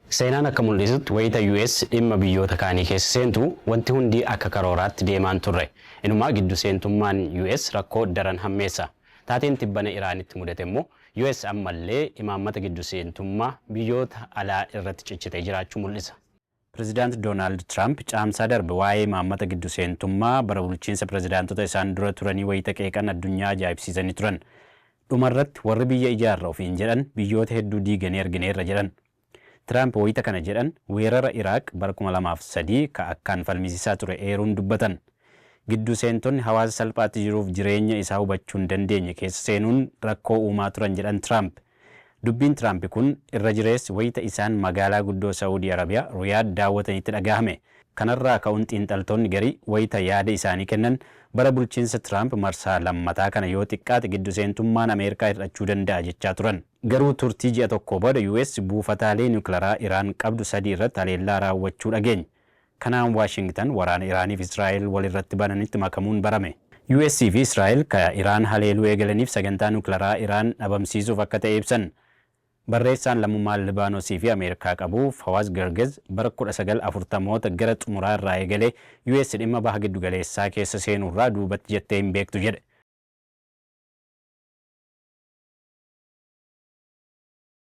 Seenaan akka mul'isutti wayita US dhimma biyyoota kaanii keessa seentu wanti hundi akka karooraatti deemaan turre. Inumaa giddu seentummaan US rakkoo daran hammeessa. Taateen tibbana Iraanitti mudate immoo US ammallee imaammata giddu seentummaa biyyoota alaa irratti cichitee jiraachuu mul'isa. Pireezidaant Doonaald Tiraamp Caamsaa darbe waa'ee imaammata giddu seentummaa bara bulchiinsa pireezidaantota isaan dura turanii wayita qeeqan addunyaa ajaa'ibsiisanii turan. Dhumarratti warri biyya ijaarra ofiin jedhan biyyoota hedduu diiganii argineerra jedhan. Tiraamp wayita kana jedhan weerara Iraaq bara 2003 ka akkaan falmisiisaa ture eeruun dubbatan. Giddu seentonni hawaasa salphaatti jiruuf jireenya isaa hubachuu hin dandeenye keessa seenuun rakkoo uumaa turan jedhan Tiraamp. Dubbiin Tiraamp kun irra jireessi wayita isaan magaalaa guddoo Saa'udii Arabiyaa Riyaad daawwatanitti dhagahame. Kanarraa ka'uun xiinxaltoonni garii wayita yaada isaanii kennan bara bulchiinsa Tiraamp marsaa lammataa kana yoo xiqqaate giddu seentummaan Ameerikaa hir'achuu danda'a jechaa turan. Garuu turtii ji'a tokko booda US buufataalee niwukilaraa Iraan qabdu sadii irratti haleellaa raawwachuu dhageenya. Kanaan Waashingtan waraana Iraaniif Israa'el walirratti bananitti makamuun barame. US fi Israa'el ka Iraan haleeluu eegalaniif sagantaa niwukilaraa Iraan dhabamsiisuuf akka ta'e ibsan. Barreessaan lammummaa Libaanosii fi Ameerikaa qabu Fawaaz Gergez bara 1940moota gara xumuraa irraa eegalee US dhimma baha giddugaleessaa keessa seenuurraa duubatti jettee hin beektu jedhe.